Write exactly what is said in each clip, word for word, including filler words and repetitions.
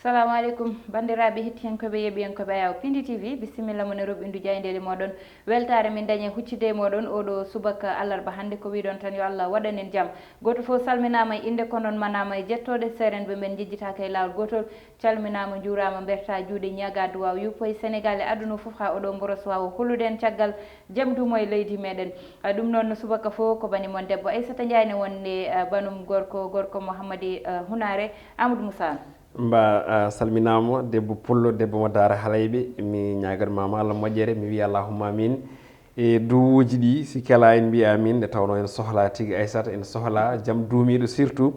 Salamu aleykum, banndiraaɓe hettiyankooɓe, yeeɓiyankooɓe Ayaw Pindi T V, bisimilla mon e roɓɓindu jaayndeeli mooɗon. Weltaare min dañi e huccude e mooɗon oɗo subaka alarba hannde, ko wiɗon tan yo Allah waɗan en jam. Gooto fof salminaama e innde, ko noon manaama e jettooɗe, seerenɓe men njejjitaaka e laawol gootol. Calminaama, njuuraama, mbertaa juuɗe, ñaagaa duwaaw, yuppo e Senegaal e aduna fof, haa oɗo mboros waawa holude en caggal jam duumo e leydi meɗen. Ah, ɗum noon no subaka fof ko bani mon debbo Aissata Ndiaye ne wonde, ah, banum gorko, gorko Mouhamadi, ah, Hunaare, Amadou Moussa. Mba, ah, salminaama, debbo pullo, debbo mo Daara Halayɓe. Mi ñaagat maama Allah moƴƴere, mi wiya allahumma amin. E duwuuji ɗi, si kala en mbiya amin, nde tawnoo en sohlaa tigi Aissata, en sohlaa jam duumiiɗo, surtout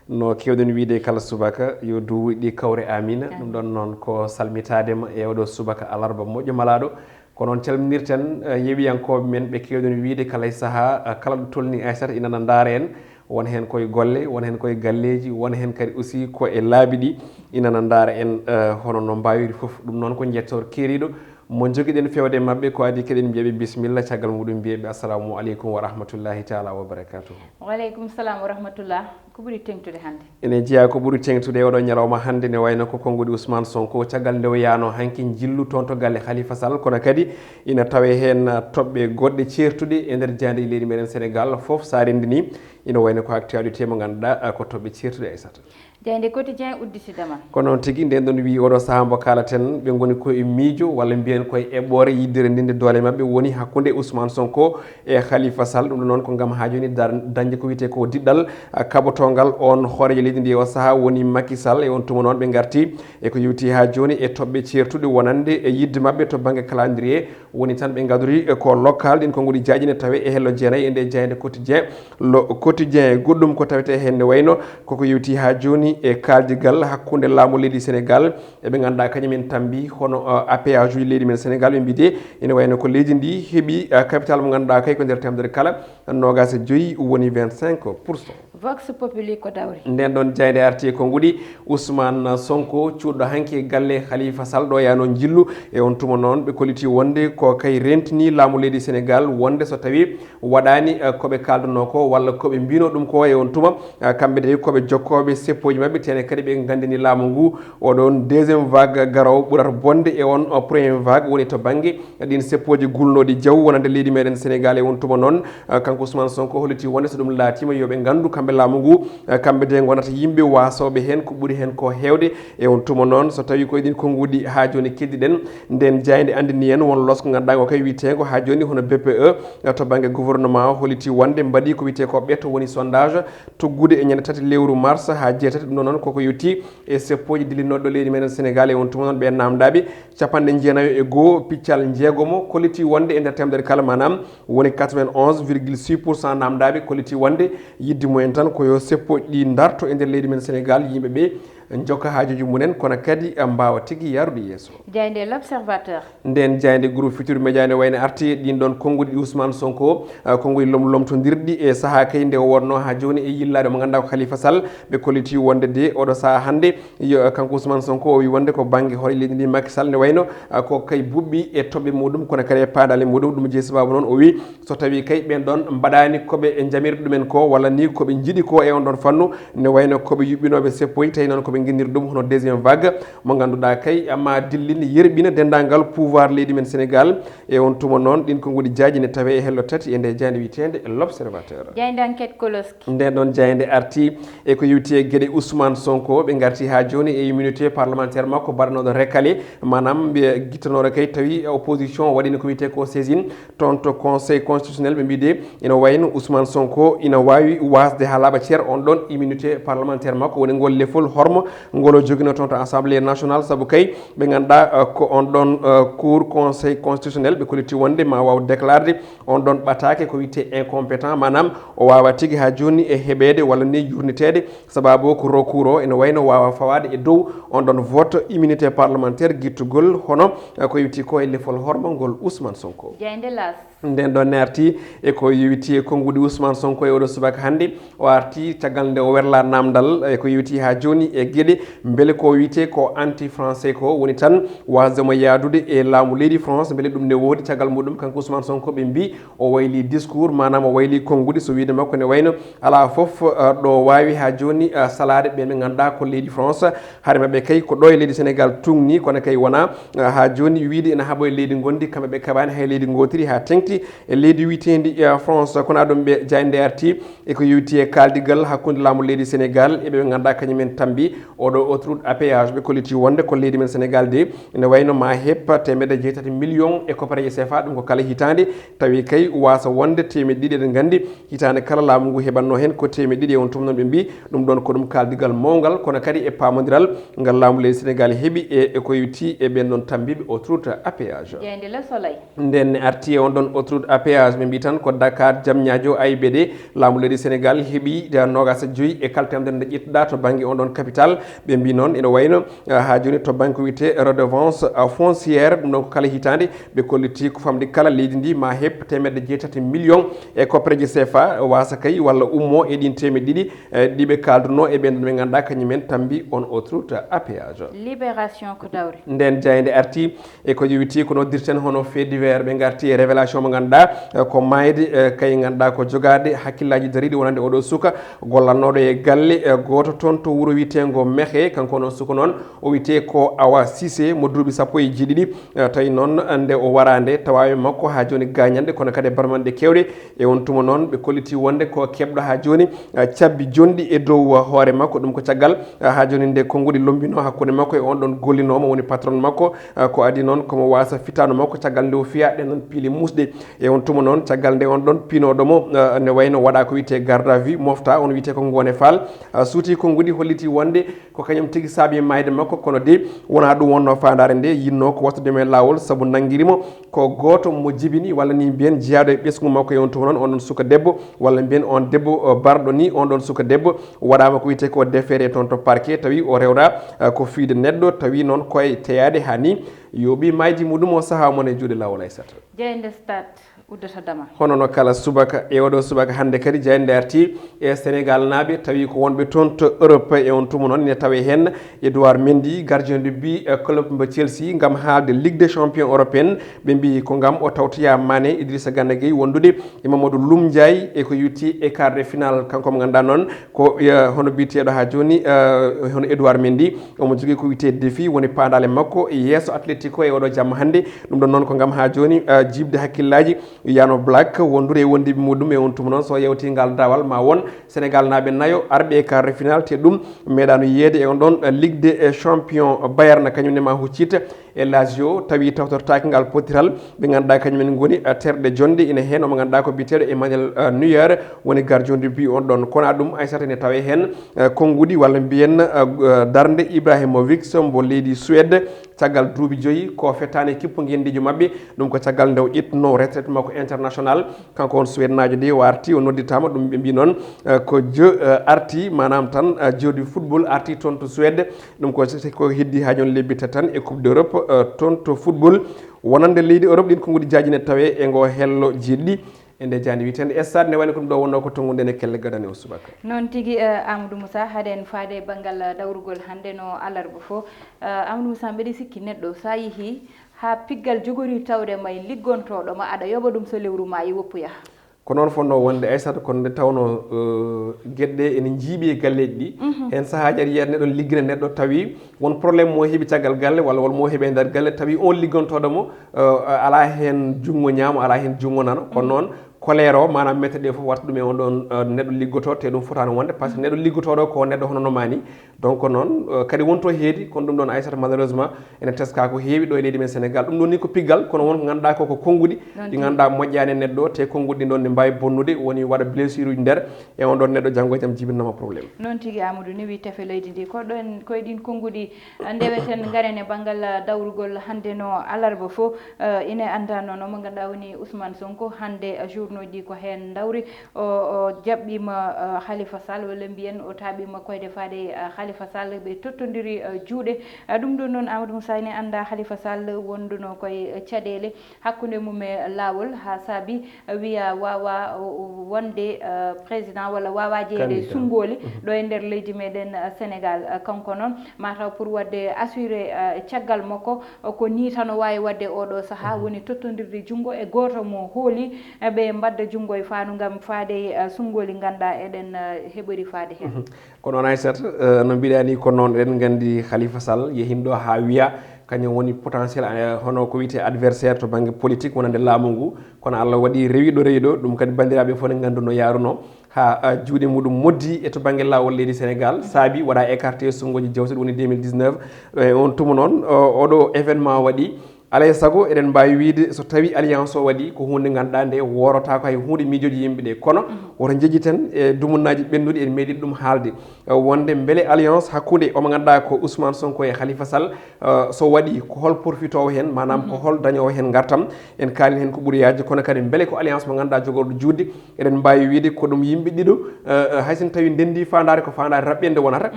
no keewɗen wiyde kala subaka, yo duwuuji ɗi kawre amina. Ɗum ɗon noon ko salmitaade ma e oɗo subaka alarba moƴƴo malaaɗo. Ko noon calminirten, eh, yeeɓiyankooɓe men ɓe keewɗen wiyde kala e sahaa, eh, kala ɗo tolni Aissata ina na ndaara en, won heen koye golle, won heen koye galleeji, won heen kadi aussi ko e laabi ɗi ina na ndaara en, eh, hono no mbaawiri fof. Ɗum noon ko njettoor keeriiɗo mo njogiɗen feewde e maɓɓe, ko adii keɗen mbiya ɓe bisimilla, caggal muɗum mbiya ɓe assalamu aleykum wa rahmatullahi taala wa barakatuhu. Wa aleykum salam wa rahmatullah. Ko ɓuri teŋtude hannde? Ene jeyaa ko ɓuri teŋtude e oɗo ñalawma hannde, ne wayno ko konnguɗi Ousmane Sonko, caggal nde o yaano hanki njillu toon to galle Khalifa Sall, kono kadi ina tawee heen toɓɓe goɗɗe ceertuɗe e nder jaayndeeji leydi meɗen Senegaal fof. So a renndini, ina wayno ko actualité mo ngannduɗaa, ah, ko toɓɓe ceertuɗe, Aissata. Jaaynde Quotidien udditidama. Ko noon tigi, nden ɗon wiyi oɗo sahaa mbo kaalaten, ɓe ngoni ko e miijo walla mbiyen ko e eɓɓoore yiɗde renndinde doole maɓɓe woni hakkunde Ousmane Sonko e Khalifa Sall. Ɗum ɗo noon ko ngam haa jooni dar-, dañde ko wiyetee ko diɗɗal, ah, kaɓotoongal on hooreejo leydi ndi e o sahaa woni Macky Sall. E on tuma noon ɓe ngarti e ko yewti haa jooni e toɓɓe ceertuɗe wonande e yiɗde maɓɓe to bannge calendrier. Woni tan ɓe ngadori, eh, ko local, ɗin konnguɗi jaaƴi ne tawee e hello jeenayi e nde jaaynde Quotidien, Le Quotidien. Goɗɗum ko tawetee heen ne wayno koko yewti haa jooni e kaaldigal hakkunde laamu leydi Senegaal e ɓe ngannduɗaa kañum en tambi hono, eh, A P H uji leydi men Senegaal, ɓe mbiyi de ene wayno ko leydi ndi heɓi, eh, capital mo ngannduɗaa kay ko nder temedere kala noogaas e joyi woni vingt-cinq pour cent. Vox Populi ko dawri. Nden ɗon jaaynde arti e konnguɗi Ousmane Sonko, cuuɗo hanki e galle Khalifa Sall, ɗo yaano njillu. E on tuma noon, ɓe kolliti wonde ko kay rentini laamu leydi Senegaal, wonde so tawi waɗaani, eh, ko ɓe kaalduno ko, walla ko ɓe mbino ɗum ko, e on tuma, eh, kamɓe de ko ɓe jokkooɓe seppooji maɓɓe, tene kadi ɓe nganndini laamu ngu, oɗon deuxième vague garowo ɓurata bonde e on, eh, première vague, woni to bannge ɗin seppooji gulnooɗi jaw wonande leydi meɗen Senegaal. E on tuma noon, ah, kanko Ousmane Sonko holliti wonde so ɗum laatiima yo ɓe nganndu kamɓe laamu ngu, ah, kamɓe de ngonata yimɓe waasooɓe heen ko ɓuri heen ko heewde. E on tuma noon, so tawii ko e ɗin konnguɗi haa jooni keddiɗen, nden jaaynde anndini en won losko ngannduɗaa ngo kay wiyeteengo haa jooni hono B P E, ah, to bannge gouvernement o holliti wonde mbaɗi ko wiyetee ko ɓeto woni sondage tuggude e ñande tati lewru mars haa jeetati. Ɗum ɗo noon koko yewti e seppooji dillinooɗo leydi meɗen Senegaal. E on tuma noon ɓe naamndaaɓe capanɗe jeenayo e goo piccal jeegomo kolliti wonde e nder temedere kala, maanaam woni quatre-vingt-onze virgule six pour cent naamndaaɓe kolliti wonde yiɗde mumen tan ko yo seppooji ɗi ndarto e nder leydi men Senegaal, yimɓe ɓe njokka haajuuji mumen, kono kadi mbaawa tigi yaarude yeeso. Jaaynde L'Observateur. Nden jaaynde Groupe Futurs Médias ne wayno arti ɗin ɗon konnguɗi Ousmane Sonko, ah, konnguɗi lom-, lomtondirɗi e sahaa kay nde o wonnoo haa jooni e yillaade mo ngannduɗaa ko Khalifa Sall. Ɓe kolliti wonde de oɗo sahaa hannde, yo, kanko Ousmane Sonko o wi wonde ko bannge hoore leydi ndi Macky Sall ne wayno, ah, ko kay buɓɓi e toɓɓe muɗum, kono kadi e paandale muɗum. Ɗum jeyi sababu noon o wi so tawi kay ɓen ɗon mbaɗaani ko ɓe njamirɗi ɗumen ko, walla ni ko ɓe njiɗi ko e on ɗon fannu, ne wayno ko ɓe yuɓɓinooɓe seppoy, tawi noon ko ɓe nginniri ɗum hono deuxième vague mo ngannduɗaa kay ma dillin yerɓina denndaangal pouvoir leydi men Senegaal. E on tuma noon, ɗin konnguɗi jaaƴi ne tawee e hello tati e nde jaaynde wiyeteende L'Observateur. Jaaynde Enquête Koloski. Nden ɗon jaaynde arti e ko yewti e geɗe Ousmane Sonko, ɓe ngarti haa jooni e immunité parlementaire makko baɗanooɗo recalé, maanaam mbiya gittanooɗo kay tawi opposition waɗino ko wiyetee ko saisine toon to Conseil constitutionnel. Ɓe mbiyi de ina wayno Ousmane Sonko ina waawi waasde haa laaɓa cer on ɗon immunité parlementaire makko, woni ngol lefol hormo ngol o joginoo toon to Assemblée nationale, sabu kay ɓe ngannduɗaa, eh, ko on ɗon, eh, Cour Conseil constitutionnel, ɓe kolliti wonde ma waaw déclarde on ɗon ɓataake ko wiyetee incompétent, maanaam o waawa tigi haa jooni e heɓeede walla ni yurniteede, sababu ko recours o ene wayno waawa fawaade e dow on ɗon vote immunité parlementaire gittugol hono, eh, ko yewti ko e lefol hormo ngol Ousmane Sonko. Jaaynde L'As. Nden ɗon ne arti e ko yewti e konnguɗi Ousmane Sonko e oɗo subaka hannde. O arti caggal nde o werla naamndal e ko yewti haa jooni e Geɗe, mbele ko wiyetee ko anti français ko woni tan wasde mo yahdude e laamu leydi France, mbele ɗum ne woodi? Caggal muɗum, kanko Ousmane Sonko, ɓe mbi o wayli discours, maanaam o wayli konnguɗi, so wiyde makko ne wayno alaa fof, eh, ɗo waawi haa jooni, eh, salaade ɓe ɓe ngannduɗaa ko leydi France. Hare maɓɓe kay ko ɗo e leydi Sénégal tungni, kono kay wona, eh, haa jooni wiyde ene haɓo e leydi ngondi, kamɓe ɓe kaɓaani hay leydi ngootiri haa teŋti e leydi wiyeteendi, eh, France. Kono ɗum ɓe jaaynde arti e ko yowiti e kaaldigal hakkunde laamu leydi Sénégal e ɓe ɓe ngannduɗaa kañum en tambi oɗo autoroute à péage. Ɓe kolliti wonde ko leydi men Sénégal de ene wayno ma heɓ teemedde jeetati million e koppareeje C F A, ɗum ko kala hitaande, tawi kay wasa wonde teemedde ɗiɗi. Eɗen nganndi hitaande kala laamu ngu heɓatno heen ko teemedde ɗiɗi. E on tuma noon ɓe mbi ɗum ɗon ko ɗum kaaldigal mawngal, kono kadi e paamondiral ngal laamu leydi Sénégal heɓi e, e ko yowiti e ɓen ɗon tambiiɓe autoroute à péage. Jaaynde Le Soleil. Nden ne arti e on ɗon autoroute à péage, ɓe mbi tan ko Dakar, Diamniadio, A I B D, laamu leydi Sénégal heɓi da noogaas e joyi e kala teemedere nde ƴettuɗa to bannge on ɗon capital. Ɓe mbi noon ene wayno, ah, haa jooni to bannge ko wiyetee redevance, ah, foncière, ɗum ɗon ko kala hitaande ɓe kolliti ko famɗi kala leydi ndi ma heɓ teemedde jeetati million e koppareeje C F A, wasa kay walla ummo e ɗin teemedde ɗiɗi, eh, ɗi ɓe kaalduno e ɓen ɗon ɓe ngannduɗaa kañum en tambi on autoroute à péage. Libération ko dawri. Nden jaaynde arti e ko yowiti ko noddirten hono fait divers, ɓe ngarti e révélation mo ngannduɗaa, eh, ko maayde, eh, kay ngannduɗaa ko jogaade hakkillaaji dariiɗi wonande oɗo suka gollanooɗo e galle, eh, gooto toon to wuro wiyeteengo Mexe. Kanko noon suka noon o wiyetee ko Awa Cissé mo duuɓi sappo e jeeɗiɗi, eh, tawi noon nde o waraande tawaaɓe makko haa jooni gaañanɗe kono kadi e barmanɗe keewɗe. E on tuma noon ɓe kolliti wonde ko keɓɗo haa jooni, ah, cabbi jonɗi e dow, ah, hoore makko. Ɗum ko caggal, ah, haa jooni nde konnguɗi lombino hakkunde makko e on ɗon gollinoomo woni patron makko, ah, ko adi noon komo wasa fitaandu makko caggal nde o fiya ɗen ɗon piili musɗe. E on tuma noon caggal nde on ɗon pinooɗo mo, ah, ne wayno waɗa ko wiyetee garde à vue, mofta on wiyetee ko Ngoone Faal, ah, suuti konnguɗi holliti wonde ko kañum tigi saabi maayde makko, kono de wonaa ɗum wonno faandaare nde, yinnoo ko wattude mo e laawol sabu nanngiri mo ko gooto mo jibini walla ni mbiyen jeyaaɗo e ɓesngu makko. E on tuma noon on ɗon suka debbo walla mbiyen on debbo, o, barɗo ni, on ɗon suka debbo waɗaama ko wiyetee ko déféré toon to parquet, tawi o rewra, eh, ko fiyde neɗɗo, tawi noon ko e teyaade haa ni yooɓi maaydi muɗum o sahaa mon e juuɗe laawol. Aysata. Jaaynde Stade uddata damal. Hono no kala subaka e oɗo subaka hannde kadi jaaynde arti e Sénégal naaɓe tawi ko wonɓe toon to Europe. E on tuma noon ene tawe heen Edouard Mendy, gardien de but, eh, club mbo Chelsea, ngam haalde Ligue des Champions européenne. Ɓe mbi ko ngam o tawtoya Mané, Idrissa Gana Gueye wondude e Mamadou Loum Ndiaye e ko yowiti e quart de finale. Kanko mo ngannduɗaa noon ko, eh, hono biyeteeɗo haa jooni, eh, hono Edouard Mendy, omo jogii ko wiyetee défi, woni paandaale makko e yeeso Atlético e oɗo jamma hannde. Ɗum ɗon noon ko ngam haa jooni, eh, jiiɓde hakkillaaji Yano Black wondude e wondiiɓe muɗum. E on tuma noon so yewti ngal daawal ma won Sénégal naaɓe nayo arɓe e quart de finale, te ɗum meeɗaano yiyeede e on ɗon, eh, Ligue des Champions. Bayern kañum ne ma huccit e Lazio tawi tawtortaaki ngal pottiral. Ɓe ngannduɗaa kañum en ngoni, eh, terɗe jonɗe ina heen omo ngannduɗaa ko biyeteeɗo Emmanuel, eh, Neuer woni gardien de but on ɗon. Kono ɗum Aysata ene tawe heen, eh, konnguɗi walla mbiyen, eh, eh, darnde Ibrahimovic mbo leydi Suède. Caggal duuɓi joyi ko fettaani kippu ngenndiijo maɓɓe, ɗum ko caggal nde o ƴettuno retraite makko international. Kanko on Suèdenaajo de o arti, o nodditaama, ɗum ɓe mbi noon, eh, ko jeu, eh, arti, maanaam tan, eh, jeu du football arti toon to Suède. Ɗum ko, ko heddi haa jooni lebbi tati tan e Coupe d'Europe, eh, toon to football wonande leydi Europe ɗin konnguɗi jaaji ne tawe e ngo hello jeeɗiɗi. E nde jaaynde wiyetee nde Stade, ne wayno ko ɗum ɗo wonnoo ko tonngude e kelle gadane o subaka. Noon tigi, eh, Amadou Moussa, haɗen faade e banngal, eh, dawrugol hannde no alarba fof. Eh, Amadou Moussa, mbeɗa sikki neɗɗo so a yehii haa piggal jogorii tawde ma e liggontooɗo ma, aɗa yoɓa ɗum so lewru maayi woppu yaha. Ko noon fotnoo wonde, Aysata, kono nde tawnoo, eh, geɗe ɗe ene njiiɓi e galleeji ɗi. Mhm. Heen sahaaji aɗa yiya neɗɗo liggina neɗɗo tawi won problème mo heɓi caggal galle walla won mo heɓi e nder galle, tawi on liggontooɗo mo, eh, alaa heen junngo ñaamo, alaa heen junngo nano. Kono noon colère o, maanaam mette ɗe fof watta ɗum e on ɗon, eh, neɗɗo liggotooɗo, te ɗum fotaani wonde, par ce que neɗɗo liggotooɗo ko neɗɗo hono no maa ni. Donc noon, eh, kadi wonto heedi, kono ɗum ɗon Aysata malheureusement ene teska ko heewi ɗo e leydi men Sénégal. Ɗum ɗon ni ko piggal, kono won ko ngannduɗaa ko, ko konnguɗi ɗi ngannduɗaa moƴƴaani e neɗɗo, te konnguɗi ɗin ɗon ne mbaawi bonnude, woni waɗa blessure uji nder, e on ɗon neɗɗo janngo e jam jibinanama problème. Noon tigi, Amadou, ni wi tefe leydi ndi. Ko ɗon, ko e ɗin konnguɗi, eh, ndeweten, ngaren e banngal, eh, dawrugol hannde no alarba fof, eh, ine anndaa noon mo ngannduɗaa woni Ousmane Sonko hannde, eh, jour Ji ko heen ndawri. O o jaɓɓiima, eh, Khalifa Sall, walla mbiyen o taaɓiima koyɗe faade, eh, Khalifa Sall, ɓe tottondiri, eh, juuɗe. Eh, ɗum ɗoon noon, Amadou Moussa, ene anndaa Khalifa Sall wonduno koye caɗeele hakkunde mum e laawol, haa saabi, eh, wiya waawa, o- o- wonde, eh, président, walla waawa jeyeede e sunngooli ɗo e nder leydi meɗen, eh, Sénégal. Eh, kanko noon, mataw pour waɗde assuré, eh, caggal makko, ko nii tan o waawi waɗde oɗo sahaa, woni tottondirde junngo e gooto mo hooli, eh, ɓe mbadda junngo e faandu ngam faade, eh, sunngooli ngannduɗaa eɗen, eh, heɓori faade heen. Ko noon, Aissata, eh, no mbiɗa ni, ko noon eɗen nganndi Khalifa Sall yehin ɗo haa wiya kañum woni potentiel, eh, hono ko wiyetee adversaire to bannge politique wonande laamu ngu, kono Allah waɗi rewiɗo rewiɗo, ɗum kadi banndiraaɓe fof ne nganndu no yaaruno. Ha, ah, juuɗe muɗum moddi e to bannge laawol leydi Sénégal, saabi waɗa écarté e sunngoji jawtuɗi woni deux mille dix-neuf. E on tuma noon, o- oɗo événement waɗi. Alay sago eɗen mbaawi wiyde so tawi alliance o waɗi ko huunde ngannduɗaa nde woorata ko hay huunde miijooji yimɓe ɗe. Kono woto njejjiten e dumunnaaji ɓennuɗi, en meeɗi ɗum haalde. Eh, wonde mbele alliance hakkunde omo ngannduɗaa ko Ousmane Sonko e Khalifa Sall, eh, so waɗi ko hol porfitoowo heen, maanaam ko hol dañoowo heen ngartam? En kaalii heen ko ɓuri yaajde, kono kadi mbele ko alliance mo ngannduɗaa jogorɗo juutde? Eɗen mbaawi wiyde ko ɗum yimɓe ɗiɗo, eh, eh, hay so tawii ndenndi faandaare ko faandaare raɓɓiinde wonata,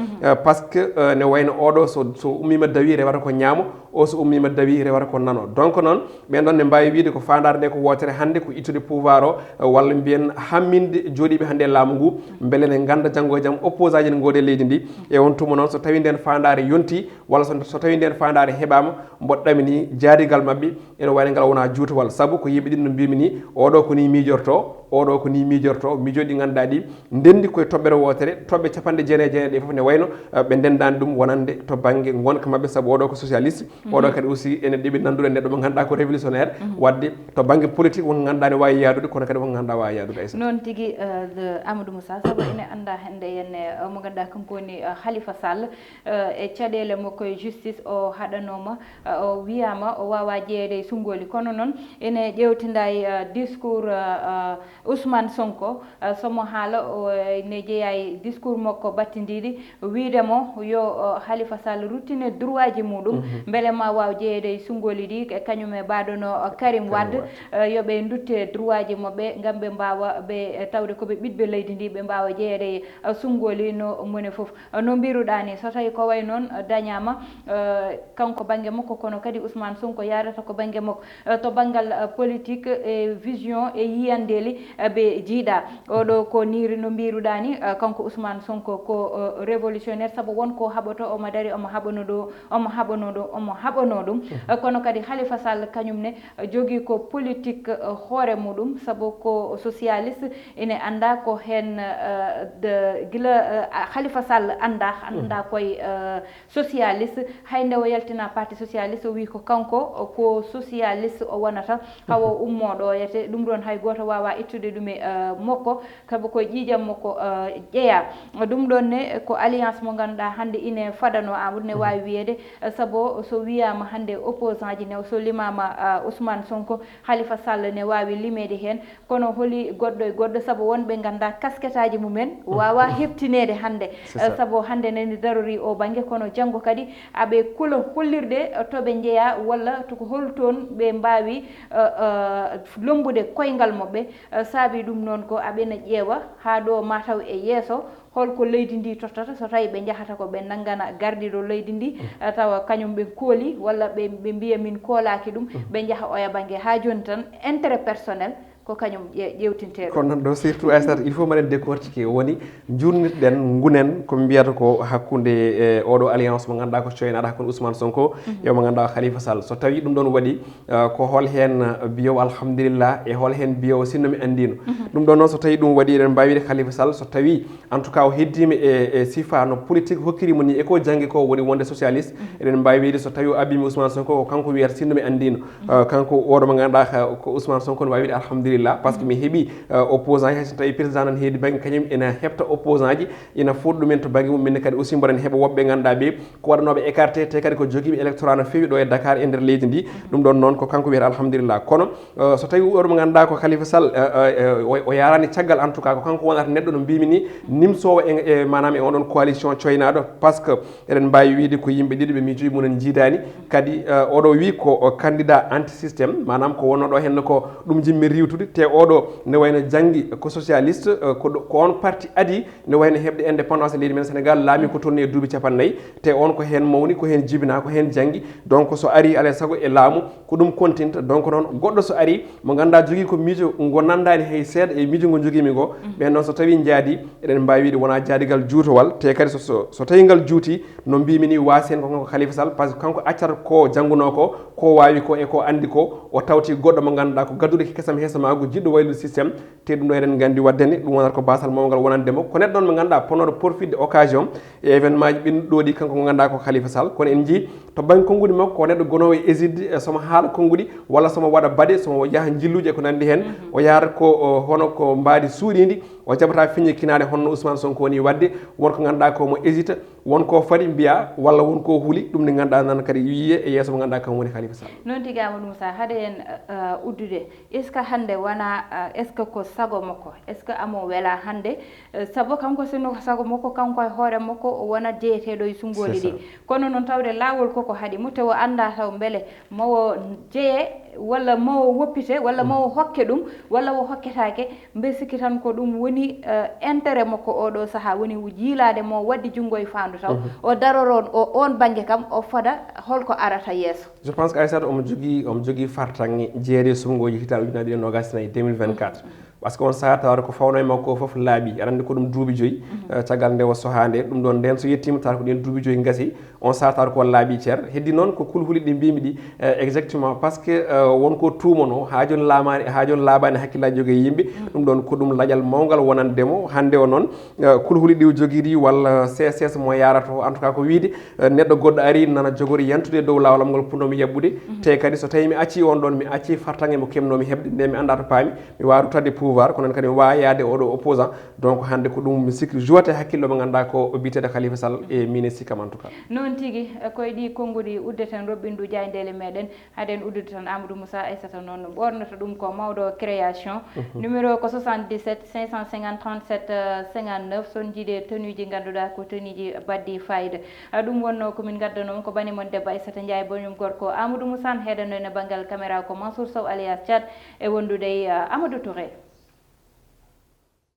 eh, par ce que, eh, ne wayno oɗo so, so ummiima dawi rewata ko ñaamo, o so ummiima dawi rewata ko nano. Donc noon, ɓeen ɗoon ne mbaawi wiyde ko faandaare nde ko wootere hannde, ko ittude pouvoir o, eh, walla mbiyen hamminde jooɗiiɓe hannde e laamu ngu, mbele ne ngannda janngo e jam opposant ji ne ngoodi e leydi ndi. E on tuma noon, so tawii ndeen faandaare yontii, walla so, so tawii ndeen faandaare heɓaama, mboɗo ɗamini jaarigal maɓɓe, ene wayno ngal wonaa juutowal, sabu ko yimɓe ɗiɗo no mbiymi ni, oɗo ko ni miijorto, oɗo ko ni miijorto, miijooji ɗi ngannduɗaa ɗi ndenndi koye toɓɓere wootere, toɓɓe capanɗe jeenayi e jeenayi ɗe fof ne wayno, eh, ɓe ndenndaani ɗum wonande to bannge ngonka maɓɓe, sabu oɗo ko socialiste, oɗo kadi aussi ene ɗeɓi nanndude neɗɗo mo ngannduɗaa ko révolutionnaire, waɗde to bannge politique won ngannduɗaa ne waawi yaadude, kono kadi won ngannduɗaa waawi yaadude, Aissata. Noon tigi, eh, de Amadou Moussa, sabu ene anndaa hannde henne, eh, mo ngannduɗaa kanko woni, eh, Khalifa Sall, eh, e caɗeele makko e justice o haɗanooma, eh, o wiyaama o waawaa jeyeede e sunngooli. Kono noon ene ƴeewtinda e, eh, discours, eh, eh, Ousmane Sonko, eh, somo haala o, eh, ne jeyaa e discours makko battindiiɗi, wiide mo yo, eh, Khalifa Sall ruttine droit ji muɗum, mbele ma waaw jeyeede e sunngooli ɗi, e kañum e mbaɗono, eh, Karim Wade, eh, yo ɓe ndutte droit ji maɓɓe ngam ɓe mbaawa ɓe, eh, tawde ko ɓe ɓiɗɓe leydi ndi, ɓe mbaawa jeyeede e, eh, sunngooli no mone fof. Eh, no mbiruɗaa ni, so tawi ko way noon, eh, dañaama, eh, kanko bannge makko, kono kadi Ousmane Sonko yaadata ko bannge makko, eh, to banngal, eh, politique e vision e yiyandeeli, eh, ɓe jiiɗa. Oɗo ko niiri no mbiruɗaa ni, eh, kanko Ousmane Sonko ko, eh, révolutionnaire, sabu won ko haɓoto, omo dari, omo haɓano ɗo, omo haɓano ɗo, omo haɓano ɗum. Eh, kono kadi Khalifa Sall kañum ne, eh, jogii ko politique, eh, hoore muɗum, sabu ko socialiste, ene anndaa ko heen, eh, de, gila, eh, a- Khalifa Sall anndaa, anndaa koye, eh, socialiste, hay nde o yaltina parti socialiste, o wi ko kanko ko socialiste o wonata, hawa o ummo ɗo yete, ɗum ɗoon hay gooto waawa ittude ɗum e, eh, makko, sabu ko ƴiiƴam makko, eh, ƴeya. Ɗum ɗoon ne ko alliance mo ngannduɗaa hannde ine fadano Amadou ne waawi wiyeede, eh, sabu so wiyaama hannde opposant ji ne, so limaama, eh, Ousmane Sonko, Khalifa Sall ne waawi limeede heen, kono holi goɗɗo e goɗɗo, sabu won ɓe nganndaa kasketaaji mumen waawa heɓtineede hannde. C'est ça. Eh, sabu hannde nani darori o bannge, kono janngo kadi aɓe kula hollirde, eh, to ɓe njeyaa walla to ko hol toon ɓe mbaawi, eh, eh, lombude koyngal maɓɓe. Eh, saabi ɗum noon ko aɓena ƴeewa haa ɗo mataw e yeeso, holko leydi ndi tottata so tawi ɓe njahata ko ɓe nanngana gardiiɗo leydi ndi, eh, tawa kañum ɓe kooli walla ɓe, ɓe mbiya min koolaaki ɗum, ɓe njaha oya bannge. Haa jooni tan intérêt personnel ko kañum ƴe- ƴeewtinteeɗo. Kono noon ɗo surtout, Aissata, il faut mbaɗen décortiquer, woni njurnitɗen, ngunen ko mbiyata ko hakkunde, eh, oɗo alliance mo ngannduɗaa ko coynaaɗo hakkunde Ousmane Sonko e mo ngannduɗaa Khalifa Sall. So tawi ɗum ɗoon waɗi, eh, ko hol heen, eh, biyowo alhamdulillah e hol heen biyowo sinno mi anndiino? Ɗum ɗoon noon so tawi ɗum waɗi, eɗen mbaawi wiide Khalifa Sall so tawi en tout cas o heddiima e, e sifa no politique hokkiri mo ni e ko janngi ko, woni wonde socialiste, eɗen mbaawi wiide so tawi o abbiima Ousmane Sonko ko kanko wiyata sinno mi anndiino. Eh, kanko oɗo mo ngannduɗaa ka- ko Ousmane Sonko, no waawi wiide alhamdulillah, par ce que mi heɓi, eh, opposant, hay so tawi président nan heedi bannge, kañum ina heɓta opposant ji, ina fooɗi ɗumen to bannge mum. Min kadi aussi mboɗen heɓa woɓɓe ngannduɗaa ɓe ko waɗanooɓe écarté, te kadi ko jogiiɓe électorat no feewi ɗo e Dakar e nder leydi ndi. Ɗum ɗoon noon ko kanko wiyata alhamdulillah. Kono, eh, so tawi oɗo mo ngannduɗaa ko Khalifa Sall, eh, eh, eh, o, o yaarani caggal, en tout cas ko kanko wonata neɗɗo no mbimi ni, nimsoowo e, e maanaam e oɗon coalition coynaaɗo, par ce que eɗen mbaawi wiide ko yimɓe ɗiɗo ɓe miijooji mumen njiidaani. Kadi, eh, oɗo wi ko o candidat anti système, maanaam ko wonnoo ɗo heen ko ɗum jimmi riiwtude, Te oɗo ne wayno janngi ko socialiste, eh, ko ɗo- ko on parti adi ne wayno heɓde indépendance e leydi men Sénégal, laami ko tourné e duuɓi capannayyi. Te on ko heen mawni, ko heen jibinaa, ko heen janngi. Donc so ari alay sago e laamu ko ɗum kontinta. Donc noon goɗɗo so ari mo ngannduɗaa jogii ko miijo ngo nanndaani hay seeɗa e miijo ngo njogiimi ngo, ɓeen noon so tawii njaadi, eɗen mbaawi wiide wonaa jaadigal juutowal. Te kadi so, so, so tawii ngal juuti, no mbiimi ni, waasi heen ko kanko Khalifa Sall, par ce que kanko accata ko janngunoo ko, ko waawi ko e ko anndi ko, o tawti goɗɗo mo ngannduɗaa ko gadduɗo kesam hesam maagu, jiɗɗo waylude système. Te ɗum ɗo eɗen nganndi waɗde ni ɗum wonata ko baasal mawngal wonande mo. Ko neɗɗo noon mo ngannduɗaa ponnoɗo profitde occasion e événement ji ɓennuɗi ɗo ɗi, kanko mo ngannduɗaa ko Khalifa Sall. Kono en njii to bannge konnguɗi makko, ko neɗɗo gonoowo e éside, e somo haala konnguɗi walla somo waɗa baɗe, somo yaha njilluuji e ko nanndi heen. O yahat ko, o, hono ko mbaadi suuɗiindi, o jaɓata feññe kinaale honno Ousmane Sonko woni waɗde. Won ko ngannduɗaa ko mo éside, won ko fadi mbiya walla won ko huli, ɗum nde ngannduɗaa nan kadi wiye e yeeso mo ngannduɗaa kam woni Khalifa Sall. Noon tigi, Amadou Moussa, haade en, uh, uddude, est ce que hannde wona, uh, est ce que ko sago makko, est ce que amo wela hannde? Uh, sabu kanko sinno ko sago makko, kanko e hoore makko o wona jeyeteeɗo e sunngooli ɗi. Kono noon tawde laawol koko haɗi mo, te o annda taw mbele mawo jeye walla mawo woppite walla mawo hokke ɗum walla o hokketaake. Mbe sikki tan ko ɗum woni, uh, intérêt makko oɗo saha, woni jiilaade mo waɗde junngo e faandu taw o daroro o on bannge kam, o fada holko arata yeeso. Je pense que Aissata omo jogii, omo jogii fartaŋŋe jeere suɓngooji hitaande ujunaaji ɗiɗi e noogaas e nayi, deux mille vingt-quatre. Par ce que on sahaa tawata ko fawno e makko o fof laaɓi. Aɗa anndi ko ɗum duuɓi joyi, eh, caggal nde o sohaa nde. Ɗum ɗoon ndeen so yettiima tawata ko ɗeen duuɓi joyi ngasi. On sahaa tawata ko laaɓi cer. Heddi noon ko kulhuli ɗi mbiimi ɗi, eh, exactement. Par ce que, eh, won ko tuumono haa jooni laamaani, haa jooni laaɓaani hakkillaaji jogi e yimɓe. Ɗum ɗoon ko ɗum laƴal mawngal wonande mo. Hannde o noon, eh, kulhuli ɗi o jogiri walla C S S mo yaarato, en tout cas ko wiide, eh, neɗɗo goɗɗo ari nana jogori yantude e dow laawol am ngol punomi yaɓɓude. Te kadi so tawii mi accii on ɗoon, mi accii fartaŋŋe mo keɓnoomi heɓde, nde mi anndaa to paami, mi waawa ruttade pouvoir, kono noon kadi mi waawa yaade oɗo opposant. Donc hannde ko ɗum mi sikki jouate hakkille mo ngannduɗaa ko o biyeteeɗo Khalifa Sall e miin e sikkam en tout cas. Noon tigi, eh, koye ɗi konnguɗi uddeten roɓɓindu jaayndeele meɗen. Haden uddude tan Amadou Moussa Aissata noon ɓornata ɗum ko mawɗo création. Numéro ko soixante-dix-sept cinq cent cinquante trente-sept cinquante-neuf. So on jiiɗe tenue ji ngannduɗaa ko tenue ji baɗɗi fayida. Ah, ɗum wonno ko min ngaddanoo on ko bani mon debbo Aissata Ndiaye, bani mon gorko Amadou Moussa, heɗen ɗo e banngal caméra ko Mansour Sow alias Thiat e wondude e, ah, Amadou Touré.